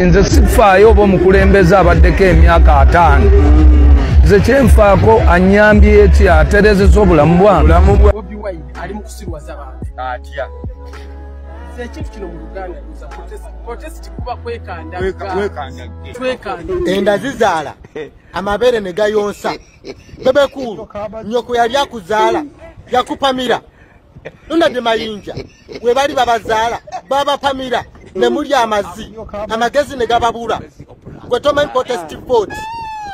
Nze sifaayo oba omukulembeze abaddeko emyaka 5. Nze kyenfaako annyambye eki atereezezza obulamu bwange. Bobi Wine ali mu kusirwaza abantu. Atya? Nze ekintu kino mu Luganda nza protest kuba kwekandagga. Twekandagga. Enda zizaala amabeere ne gayonsa. Bebe Cool nnyoko yali akuzaala yakupamira. Ronald Mayinja we bali babazaala babapamira. Ne mulya amazzi amagezi ne gababula. Gwe tomanyi protest vote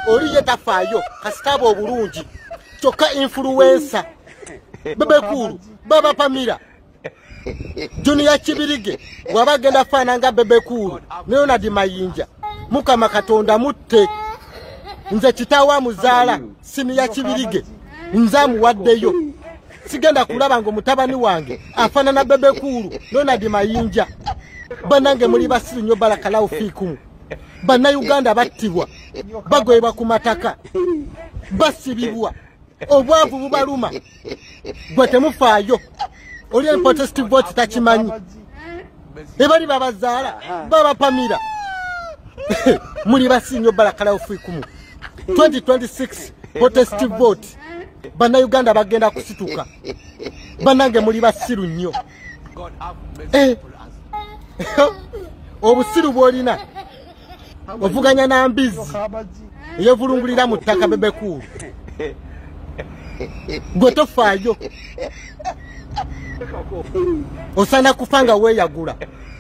oli ye tafaayo kasitaba obulungi kyokka influencer Bebe Cool babapamira. Junior Kibirige bw'aba agenda faananga Bebe Cool ne Ronald Mayinja, Mukama Katonda mutte. Nze kitaawe amuzaala Siniya Kibirige nze amuwaddeyo. Sigenda kulaba ng'omutabani wange afaanana Bebe Cool Ronald Mayinja. Bannange muli basiru nnyo, barakallahu fiikum. Bannayuganda battibwa, bagoyebwa ku mataka, basibibwa, obwavu bubaluma. Gwe temufaayo, oli protest vote takimanyi. Ebali babazaala babapamira. Muli basiru nnyo, barakallahu fiikum. 2026 protest vote, Bannayuganda bagenda kusituka. Bannange muli basiru nnyo. Obusiru bw'olina ovuganya na mbizi eyevulungulira mu ttaka. Bebe Cool gwe tofaayo, osaana kufa nga weeyagula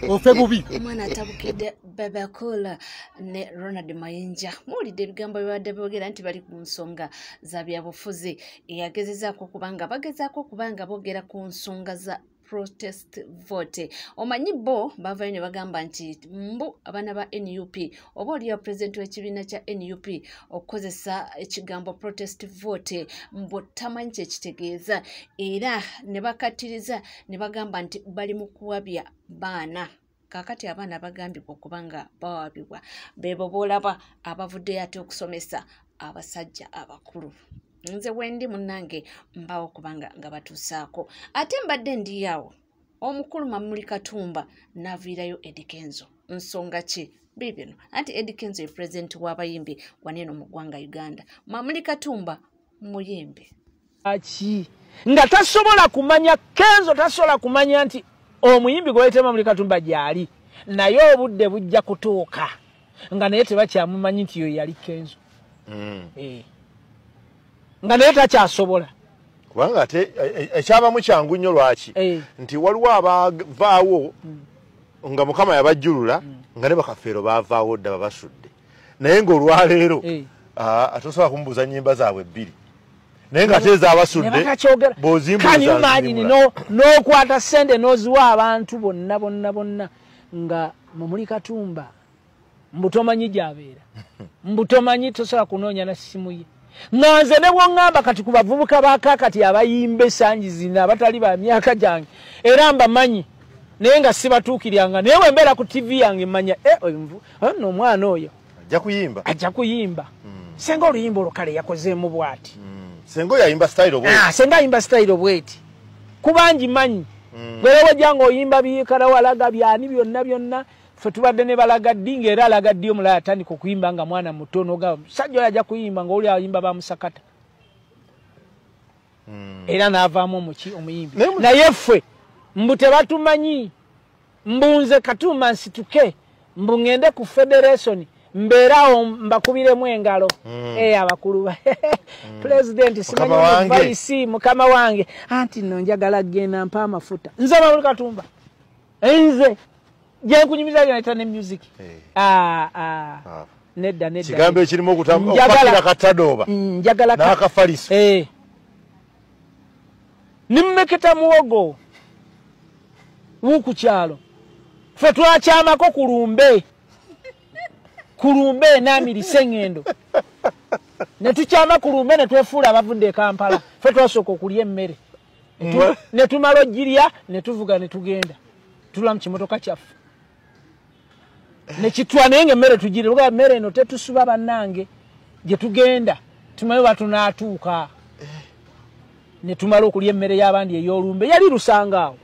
ofe bubi. Omwana atabukidde Bebe Cool ne Ronald Mayinja. Muwulidde ebigambo bibadde boogera nti bali ku nsonga za byabufuzi. Yagezezaako okubanga bagezaako okubanga boogera ku nsonga za protest vote. Omanyi bo bavayo ne bagamba nti mbu abaana ba NUP oba oliyo pulezidenti w'ekibiina kya NUP okukozesa ekigambo protest vote mbu tamanyi kye kitegeeza, era ne bakattiriza ne bagamba nti bali mu kuwabya baana. Kaakati abaana bagambibwa okubanga bawabibwa beebo boolaba abavuddeyo ate okusomesa abasajja abakulu. Nze wendi munnange mbawo kubanga nga batuusaako. Ate mbadde ndiyawo omukulu Mamuli Katumba n'aviirayo Eddy Kenzo. Nsonga ki biibino? Anti Eddy Kenzo ye pulezidenti w'abayimbi waneeno mu ggwanga Uganda. Mamuli Katumba muyimbi. Aki nga tasobola kumanya Kenzo, tasobola kumanya nti omuyimbi gwe bayita Mamuli Katumba gy'ali, naye obudde bujja kutuuka nga naye tebakyamumanyi nti yo yali Kenzo. Nga naye takyasobola. Kubanga ate ekyabamu kyangu nnyo. Lwaki? Nti waliwo abavaawo nga Mukama yabajjulula nga ne bakafeero baavaawo dda babasudde, naye ng'olwaleero atosobola kumubuuza nnyimba zaabwe bbiri, naye ng'ate ezaabasudde bw'ozimbuuza. N'okwata ssente n'oziwa abantu bonna bonna bonna nga Mamuli Katumba mbu tomanyi gy'abeera, mbu tomanyi, tosobola kunoonya na ssimu ye. Nga nze ne bw'oŋŋamba kati ku bavubuka ba kaakati abayimba essangi zino abatali ba myaka gyange era mbamanyi, naye nga sibatuukiryanga, naye bwe mbeera ku TV yange mmanya nno omwana oyo ajja kuyimba, ajja kuyimba. Senga oluyimba olwo kale yakozeemu bw'ati, senga oyo ayimba style bw'eti, senga ayimba style bw'eti, kuba ngimanyi. Bwera wajja ng'oyimba bikarawalaga byani byonna byonna, ffe tubadde ne balaga ddi ng'era alaga ddi omulala atandika okuyimba nga mwana muto, n'ogamba musajja oyo ajja kuyimba ng'oli ayimba bamusakata, era n'avaamu omuki omuyimbi. Naye ffe mbu tebatumanyi, mbu nze Katumba nsituke mbu ŋŋende ku federation mbeerawo mbakubiremu engalo. Abakulu ba pulezidenti simanyi vice mukama wange, anti nno njagala genda mpa amafuta. Nze Mamuli Katumba nze gyenkunyumiza gyaneta ne music. Nedda nedda, kigambo ekirimu okupakira katadooba njagala n'akafaliso. Nimmeketa muwogo wuku kyalo, ffe twakyamako kulumbe kulumbe n'amirise eŋŋendo ne tukyama kulumbe ne twefuula abavudde e Kampala. Ffe twasooka okulya emmere ne tumala ogirya ne tuvuga ne tugenda tula mu kimotoka kyaffe ne kitwa, naye ng'emmere tugirya luga emmere eno tetusuba bannange gye tugenda tumanyi oba tunaatuuka. Ne tumala okulya emmere y'abandi ey'olumbe yali lusanga awo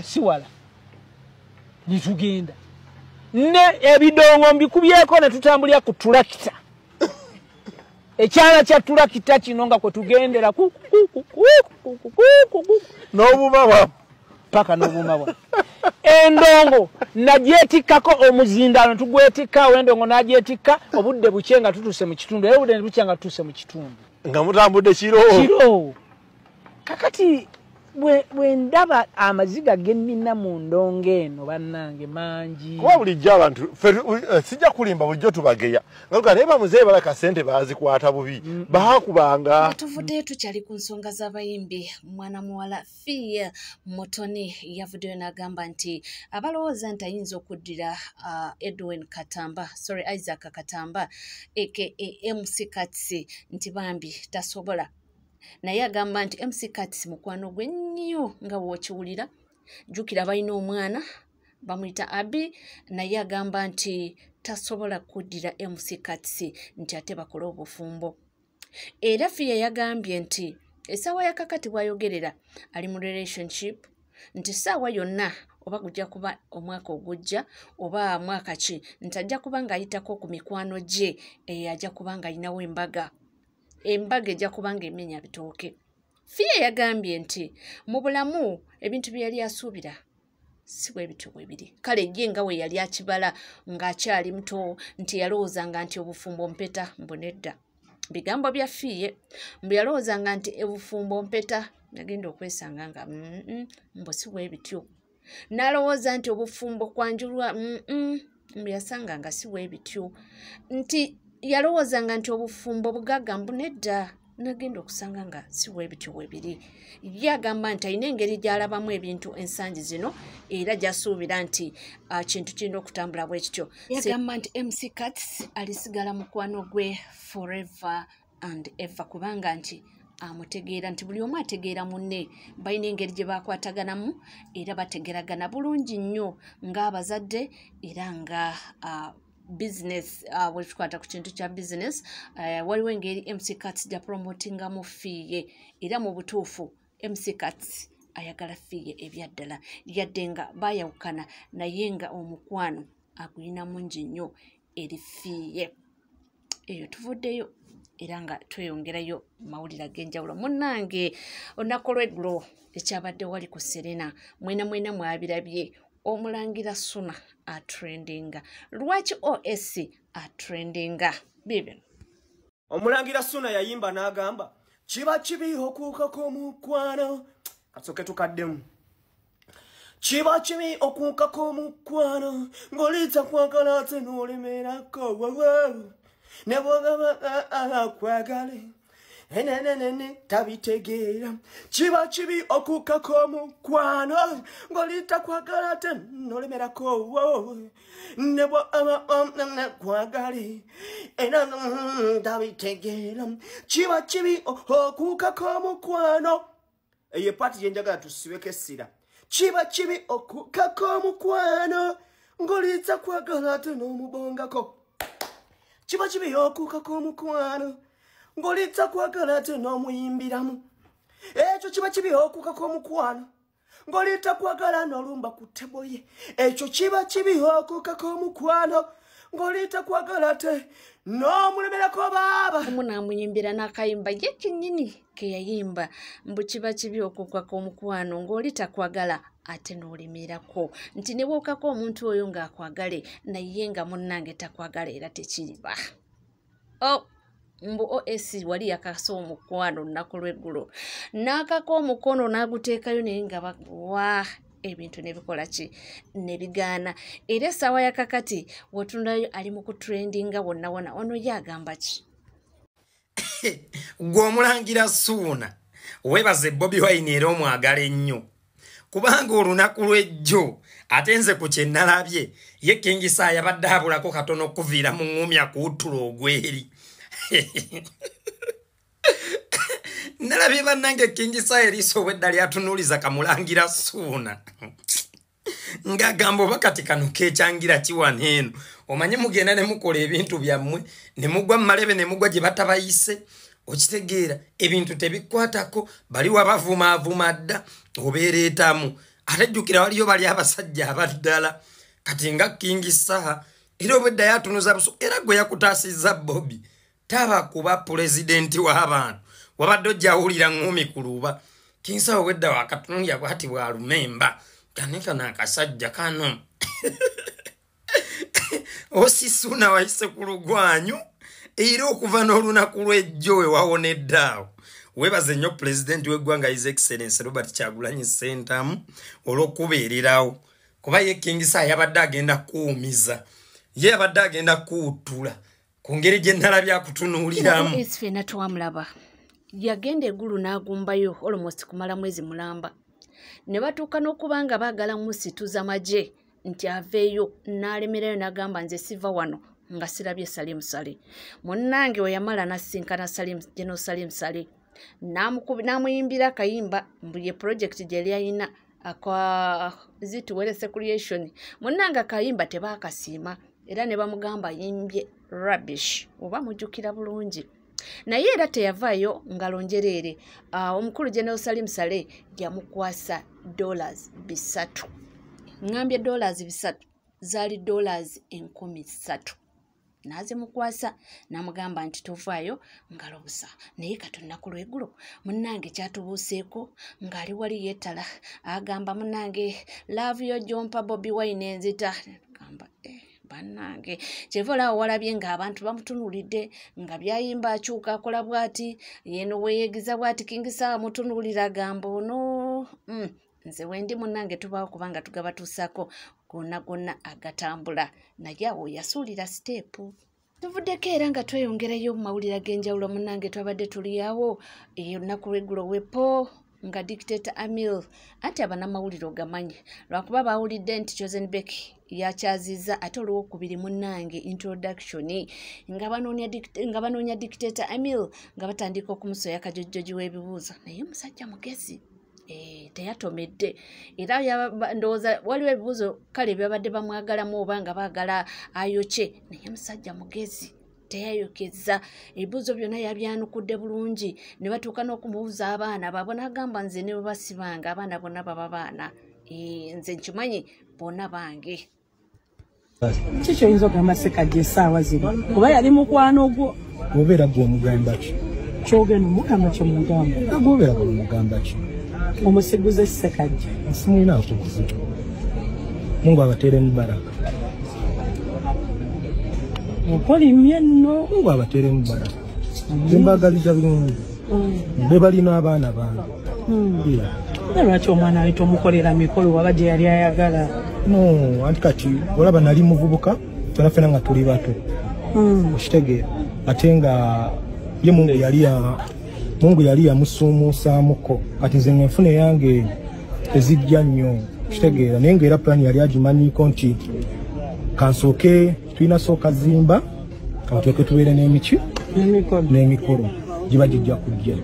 si wala, ne tugenda. Ne ebidongo mbikubyeko ne tutambulira ku tulakita. Ekyana kya tulakita kino nga kwe tugendera ku n'obuuma paka n'obuuma bwa. Endongo nagyetikkako omuzindaalo tugwetikka endongo nagyetikka obudde bukye nga tutuuse mu kitundu era obudde bukye nga tutuuse mu kitundu nga mutambudde kiro. Kiro. Kakati bwe ndaba amaziga ge nnina mu ndongo eno bannange mangi. Kuba bulijjo abantu sijja kulimba bulijjo tubageya nga naye bamuzeeyi balaka ssente baazikwata bubi baakubanga. Tuvuddeyo tukyali ku nsonga z'abayimbi. Mwana muwala Fille Mutoni yavuddeyo n'agamba nti abalowooza nti ayinza okuddira Edwin Katamba, sorry Isaac Katamba aka MC Kats nti bambi tasobola. Naye agamba nti MC Kats mukwano gwe nnyo nga w'okiwulira, jjukira balina omwana bamuyita Abi, naye agamba nti tasobola kuddira MC Kats nti ate bakole obufumbo. Era Fille yagambye nti essaawa ya kakati bw'ayogerera ali mu relationship nti essaawa yonna oba gujja kuba omwaka ogujja oba mwaka ki nti ajja kuba ng'ayitako ku mikwano gye, ajja kuba ng'alinawo embaga. Embaga ejja kuba ng'emenya bitooke. Fille yagambye nti mu bulamu ebintu bye yali asuubira si bwe bityo bwe biri. Kale ye nga we yali akibala ng'akyali muto nti yalowoozanga nti obufumbo mpeta mbu nedda. Bigambo bya Fille mbu yalowoozanga nti obufumbo mpeta, nagenda okwesanga nga mbu si bwe bityo. N'alowooza nti obufumbo kwanjulwa mbu yasanga nga si bwe bityo. Nti yalowoozanga nti obufumbo bugagga mbu nedda, nagenda okusanga nga si bwe bityo bwe biri. Ye agamba nti alina engeri gy'alabamu ebintu ensangi zino era gy'asuubira nti kintu kirina okutambula bwe kityo. Yagamba nti MC Kats alisigala mukwano gwe forever and ever kubanga nti amutegeera nti buli omu ategeera munne, balina engeri gye bakwataganamu era bategeragana bulungi nnyo ng'abazadde era nga business. Bwe tukwata ku kintu kya business, waliwo engeri MC Kats gya promotingamu Fille era mu butuufu MC Kats ayagala Fille ebyaddala yadde nga baayawukana naye nga omukwano agulina mungi nnyo eri Fille. Eyo tuvuddeyo era nga tweyongerayo mawulire ag'enjawulo. Munnange olunaku lw'eggulo ekyabadde wali ku Serena mwena mwena mwabirabye omulangira Suna atrendinga. Lwaki OS atrendinga? Bibino. Omulangira Suna yayimba n'agamba kiba kibi okuukako omukwano. Kasooke tukaddemu. Kiba kibi okuukako omukwano ng'oliyita kwagala ate n'olemerako wewe ne bw'ogamba akwagale enenenene tabitegeera. Kiba kibi okuukako omukwano ng'oliyita kwagala ate n'olemerako ne bw'ogamba akwagale era tabitegeera. Kiba kibi okuukako omukwano. Eyo paati gye njagala tusibeko essira. Kiba kibi okuukako omukwano ng'oliyita kwagala ate n'omubongako. Kiba kibi okuukako omukwano ng'oliyita kwagala ate n'omuyimbiramu. Ekyo kiba kibi okuukako omukwano ng'oliyita kwagala n'olumba ku ttebo ye. Ekyo kiba kibi okuukako omukwano ng'oliyita kwagala ate n'omulemerako baaba. Omu n'amuyimbira n'akayimba ye kennyini ke yayimba mbu kiba kibi okuukako omukwano ng'oliyita kwagala ate n'olemerako. Nti ne bw'okako omuntu oyo ng'akwagale naye nga munnange takwagala era tekiriba. Oh, mbu OS wali yakasa omukwano olunaku lw'eggulo n'akako omukono n'aguteekayo naye nga wa ebintu ne bikola ki ne bigaana. Era essaawa ya kakati w'otunulayo ali mu kutrendinga wonna wonna. Ono ye agamba ki? Gwe omulangira Ssuuna weebaze Bobi Wine era omwagala ennyo kubanga olunaku lw'ejjo ate nze ku kye nalabye ye King Saha yabadde abulako katono okuviira mu ŋŋumya kuwuttula ogweri. Nalabye bannange King Saha eriiso obwedda lyatunuuliza kamulangira Ssuuna ng'agamba oba kati kano keekyangira kiwano eno. Omanye mugenda ne mukola ebintu byammwe ne mugwa mu malebe ne mugwa gye batabayise, okitegeera ebintu tebikwatako, bali wabavumaavuma dda obeereetamu. Ate jjukira waliyo bali abasajja abaddala Kati nga King Saha era obwedda yatunuza buso, era gwe yakutaasizza Bobi taba kuba pulezidenti w'abantu, wabadde ojjawulira ŋŋumi ku luba. King Saha obwedda wakatunulya bwati bwalumemba kane kano akasajja kano. Osisuna wayise ku lugwanyu era okuva n'olunaku lw'ejjo we wawonedde awo. Weebaze nnyo pulezidenti w'eggwanga His Excellency Robert Kyagulanyi Ssentamu olw'okubeererawo, kuba ye King Saha yabadde agenda kuwumiza, ye yabadde agenda kuwuttula ku ngeri gye nnalabye akutunuuliramu. Ffenna twamulaba yagenda eggulu n'agumbayo almost kumala mwezi mulamba, ne batuuka n'okuba nga baagala musituza magye nti aveeyo, n'alemerayo n'agamba nze siva wano nga sirabye Salim Saleh. Munnange we yamala n'asinkana General Salim Saleh, n'amuyimbira akayimba mbu ye project gye yali ayina akwa zituwerese creation. Munnange akayimba tebaakasiima era ne bamugamba ayimbye rubbish, oba mujjukira bulungi. Naye era teyavaayo ngalo njereere. Omukulu General Salim Saleh yamukwasa $300. Ngambye $300 zaali $3,000. N'azimukwasa n'amugamba nti tovaayo ngalo busa. Naye kati olunaku lw'eggulo munnange kyatubuuseeko ng'ali wali yeetala agamba munnange love yo gy'ompa Bobi Wine enzita. Gamba bannange kyeva olaba walabye ng'abantu bamutunuulidde nga byayimba akyuka akola bw'ati yeno weeyegiza bw'ati. King Saha amutunuulira agamba ono nze wendi munnange tubaawo kubanga tugabatuusaako gonna gonna agatambula. Naye awo yasuulira siteepu. Tuvuddeko era nga tweyongerayo mu mawulire ag'enjawulo. Munnange twabadde tuli awo olunaku lw'eggulo wepo nga Dictator Amil, anti abanamawulire ogamanyi lwakuba bawulidde nti Chosen Becky yakyazizza ate olwokubiri munnange introduction nga banoonya Dictator Amil nga batandika okumusoya kajojjoji w'ebibuuzo. Naye musajja mugezi, teyatomedde era ndowooza waliwo ebibuuzo kale byabadde bamwagalamu oba nga baagala ayokye, naye musajja mugezi teyayokeza ebibuuzo byonna yabyanukudde bulungi. Ne batuuka n'okumubuuza abaana baabwe n'agamba nze ne bwe basibanga abaana bonna baba baana, nze nkimanyi bonna bange. Kiki oyinza okugamba Ssekajja essaawa zino kuba yali mukwano gwo? Obeera gwe omugamba ki? Kyogenda omugamba kyomugamba. Obeera gwe omugamba ki? Omusiguze Ssekajja. Simulinaako buzibu. Mungu abateeremu baraka. Okolimye nno. Mungu abateeremu baraka. Nze mbaagaliza birungi. Be balina abaana bange. Lwaki omwana ali tomukolera mikolo waba gye yali ayagala? No, anti kati olaba nali muvubuka ffena ffena nga tuli bato. Okitegeera. Ate nga ye Mungu yali yamusuumuusaamuko. Kati nze ng'enfuna eyange ezijja nnyo. Okitegeera. Naye ng'era pulaani yali agimanyiiko nti kansooke tulina sooka zimba katuleke tubeere n'emiki n'emikolo giba gijja kujja.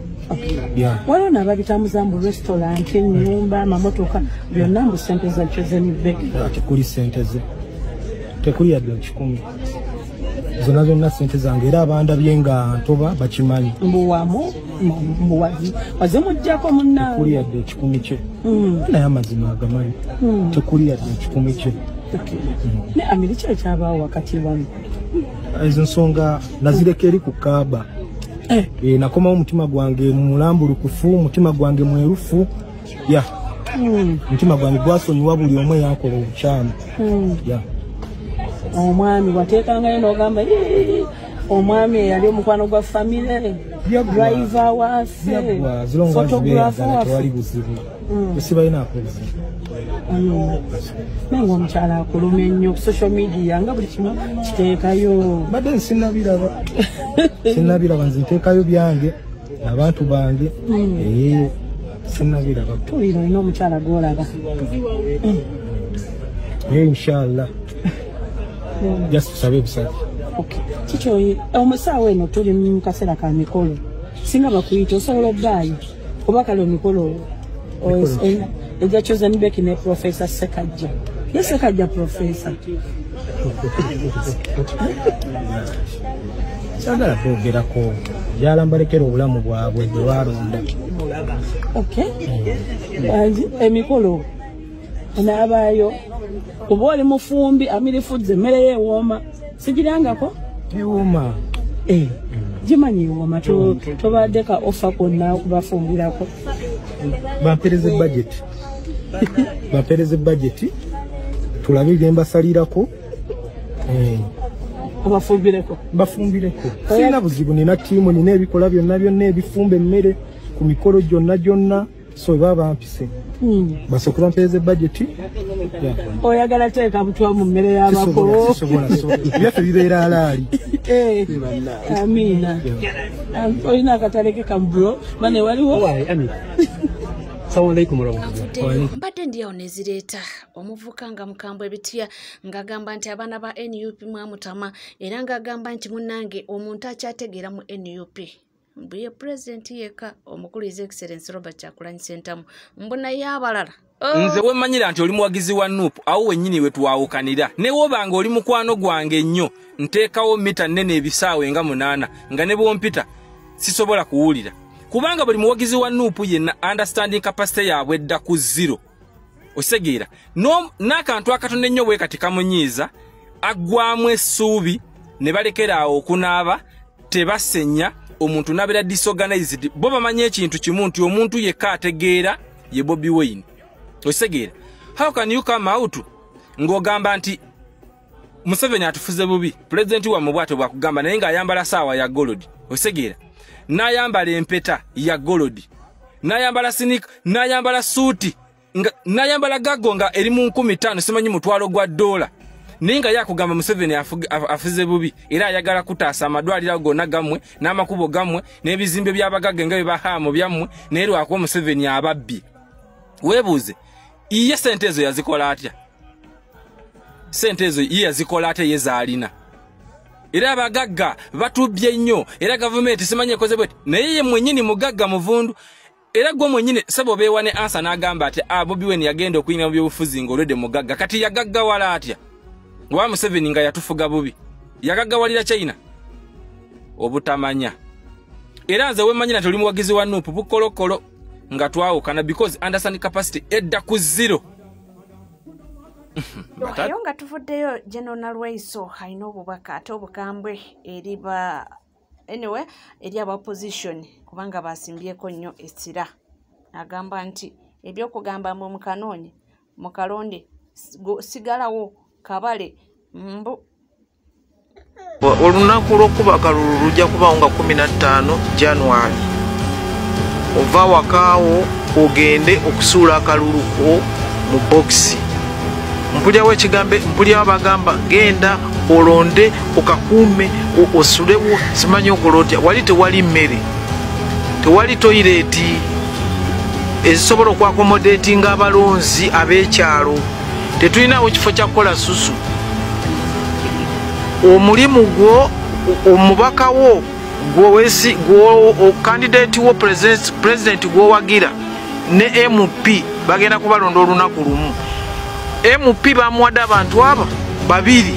Waliwo n'ababitambuza mbu restaurant, ennyumba, amamotoka byonna mbu ssente za Chosen Becky. Tekuli ssente ze, tekuli yadde 1,000. Zonna zonna ssente zange era abandabye nga ntoba bakimanyi. Mbu wamu waze muggyako munnange. Tekuli yadde 1,000 kye. Naye amazima agamanyi. Tekuli yadde 1,000 kye. Ne Amiri ki ekyabaawo wakati wamu? Ezo nsonga nazireka eri ku Kaaba. Nakomawo omutima gwange mulambulukufu, omutima gwange mwerufu. Ya omutima gwange gwasonyiwa buli omu eyankola obukyamu. Omwami wateekangayo n'ogamba omwami eyali omukwano gwa famire, driver waffe, photographer waffe, tewali buzibu. Sibalinaako buzibu. Naye ng'omukyala akuluma ennyo ku social media nga buli kimu kiteekayo. Mbadde sinnabiraba. Sinnabiraba, nze nteekayo byange abantu bange. Sinnabiraba. Tuwulira olina omukyala gw'olaba. Inshallah. Just tusabe busabe. Kiki omusaawa eno tuli mu kaseera ka mikolo. Singa bakuyita osobola obbaayo oba kale omikolo ejja Chosen Becky ne Professor Ssekajja. Ye Ssekajja Professor. Saagala kwogerako. Njagala mbalekere obulamu bwabwe bwe balonda. Okay. Emikolo onaabaayo. Oba oli mufumbi Amiri Foods emmere yeewooma. Sigirangako? Ewooma. Gimanyi ewooma, tobadde ka offer konna okubafumbirako. Bampereze budget. Bampereze budget. Tulabe bye mbasalirako. Obafumbireko. Bafumbireko. Sirina buzibu, nina ttiimu, nina ebikola byonna byonna ebifumba emmere ku mikolo gyonna gyonna. So baba bampise. Basooke bampereze budget. Oyagala teeka butwa mu mmere y'abako. Sisobola. Byaffe bibeera alaali. Amiina. Olina akatale ke kambro bane waliwo. Mbadde ndi awo nezireeta omuvuka nga mukambwe ebitya ng'agamba nti abaana ba NUP mwamutama, era ng'agamba nti munnange omuntu akyategeera mu NUP mbu ye pulezidenti yekka omukulu His Excellency Robert Kyagulanyi Ssentamu, mbu naye abalala. Nze wemmanyira nti oli muwagizi wa NUP, awo wennyini we twawukanira. Ne wobanga oli mukwano gwange nnyo, nteekawo mita nnene ebisaawe nga 8 nga ne bw'ompita sisobola kuwulira. Kubanga buli muwagizi wa NUP yenna understanding capacity yaabwe edda ku 0. Osegeera n'akantu akatono ennyo bwe kati kamunyiiza, aggwamu essuubi ne balekera awo okunaaba, tebasenya, omuntu n'abeera disorganized. Bo bamanyi ekintu kimu nti omuntu yekka ategeera ye Bobi Wine. Osegeera, how can you come out ng'ogamba nti Museveni atufuze bubi, pulezidenti wammwe bw'atyo bw'akugamba, naye ng'ayambala saawa ya gold. Osegeera, n'ayambala empeta ya gold, n'ayambala sinika, n'ayambala suuti, n'ayambala gaggo nga eri mu 5,000 simanyi $1,000, naye nga yakugamba Museveni afuze bubi, era ayagala kutaasa amadwaliro gonna gammwe n'amakubo gammwe n'ebizimbe by'abagagga nga bye bahaamu byammwe, naye lwakuba Museveni ababbye. Weebuuze, ye sente ezo yazikola atya? Sente ezo ye yazikola atya ye zaalina? Era abagagga batubbye nnyo, era gavumenti simanyi ekoze bweti, naye ye mwennyini mugagga muvundu. Era gwe mwennyini sebo beewa ne ansa n'agamba ati Bobi Wine yagenda okuyingira mu byobufuzi ng'olwedde mugagga. Kati yagaggawala atya? Wa Museveni nga yatufuga bubi, yagaggawalira China? Obutamanya. Era nze wemmanyira nti oli muwagizi wa NUP bukolokolo nga twawukana, because understanding capacity edda ku 0. Eyo nga tuvuddeyo, General Nalweyiso alina obubaka ate obukambwe eri ba anyway eri aba opposition, kubanga basimbyeko nnyo essira. Agamba nti ebyokugamba mbu mukanoonye mukalonde sigalawo kabale mbu olunaku lw'okuba akalulu lujja kubaawo nga 15 January. Ova wakaawo ogende okusuula akalulu ko mu bokisi. Mpulyawo ekigambo, mpulyawo abagamba genda olonde okakuume osulewo simanyi okola otya. Wali tewali mmere, tewali toyireeti ezisobola okwakomodatinga abalonzi ab'ekyalo, tetulinawo kifo kya kukola susu. Omulimu gwo omubaka wo candidate wo president gwowagira ne MP bagenda kubalonda olunaku lumu. MP bamuwadde abantu aba babiri,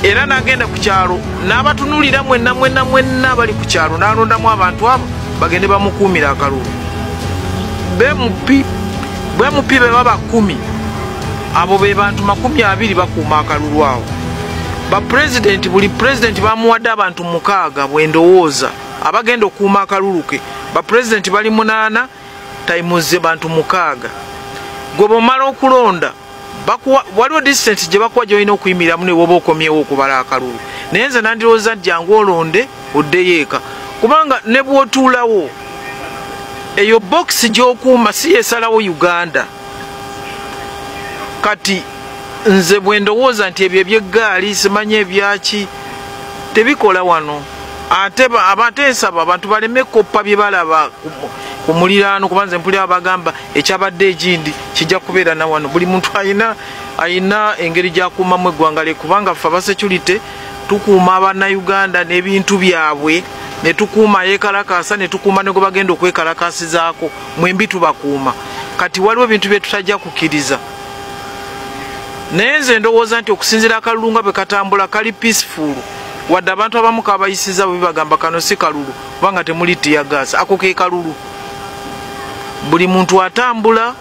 era n'agenda ku kyalo n'abatunulira mwenna mwenna mwenna bali ku kyalo n'alondamu abantu abo bagende bamukuumira akalulu. MP be baba 10, abo be bantu 20 bakuuma akalulu awo. Ba president, buli president bamuwadde abantu 6 bwe ndowooza abagenda okuuma akalulu ke. Ba president bali 8 times bantu 6. Gwe bw'omala okulonda waliwo distance gye bakuwa gy'olina okuyimiriramu ne woba okomyewo okubala akalulu. Naye nze nandirowooza nti jangu olonde oddeyo eka, kubanga ne bw'otuulawo eyo bokisi gy'okuuma si yeesalawo Uganda. Kati nze bwe ndowooza nti ebyo eby'eggaali simanyi ebyaki tebikola wano. Ate nsaba abantu baleme koppa bye balaba ku muliraano, kuba nze mpulira abagamba ekyabadde ekindi kijja kubeera na wano. Buli muntu alina engeri gy'akuumamu eggwanga lye, kubanga ffe aba security tukuuma Abannayuganda n'ebintu byabwe, ne tukuuma yeekalakaasa, ne tukuuma ne gwe bagenda okwekalakaasizaako, mwembi tubakuuma. Kati waliwo ebintu bye tutajja kukkiriza. Naye nze ndowooza nti okusinziira akalulu nga bwe katambula kali peaceful, wadde abantu abamu kabayisiza bwe bagamba kano si kalulu kubanga temuli tear gas, ako ke kalulu. Buli muntu atambula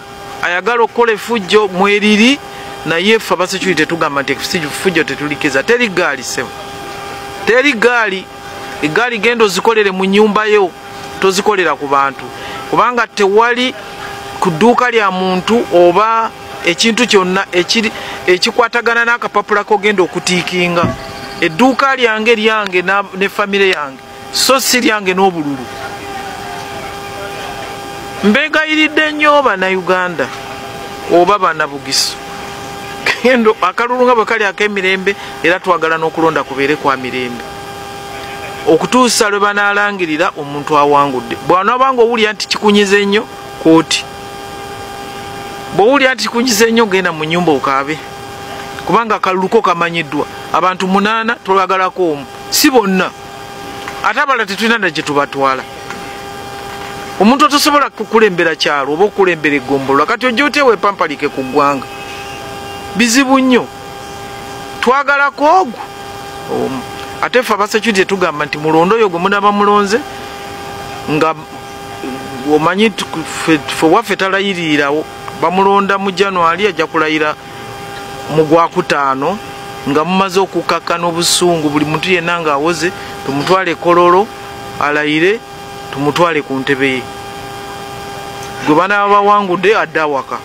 ayagala okukola effujjo mweriri, Naye ffe abasecurity tugamba nti effujjo tetulikiza. Teri gaali ssebo, teri gaali. Egaali genda ozikolere mu nnyumba yo, tozikolera ku bantu, kubanga tewali ku dduuka lya muntu oba ekintu kyonna ekikwatagana n'akapapula k'ogenda okutiikinga. Edduuka lyange lyange ne famire yange, so si lyange n'obululu. Mbeegayiridde nnyo Bannayuganda oba Bannabugisu, gendo akalulu nga bwe kali ak'emirembe, era twagala n'okulonda kubeere kwa mirembe okutuusa lwe banaalangirira omuntu awangudde. Bw'onaabanga owulira nti kikunyize nnyo, kooti. Bw'owulira nti kikunyize nnyo, genda mu nnyumba okaabe, kubanga akalulu ko kamanyiddwa. Abantu 8 tulagalako omu, si bonna, ate abalala tetulina na gye tubatwala. Omuntu otosobola kukulembera kyalo oba okukulembera eggombolola, kati ojja otya weepampalike ku ggwanga? Bizibu nnyo. Twagalako ogwo omu. Ate ffe abasecurity tugamba nti mulonde oyo gwe munaaba mulonze, nga omanyi ffe waffe talayirirawo. Bamulonda mu January, ajja kulayira mu gwakutaano, nga mumaze okukakkana obusungu, buli muntu yenna ng'awoze, tumutwale Kololo alayire, tumutwale ku ntebe ye. Gwe banaaba bawangudde adde awaka.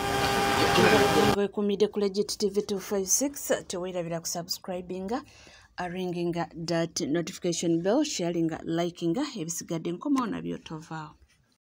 Wekumidde ku Legit TV 256, teweerabira kusubscribinga, ringinga that notification bell, sharinga, likinga, ebisigadde nkomawo nabyo tovaawo.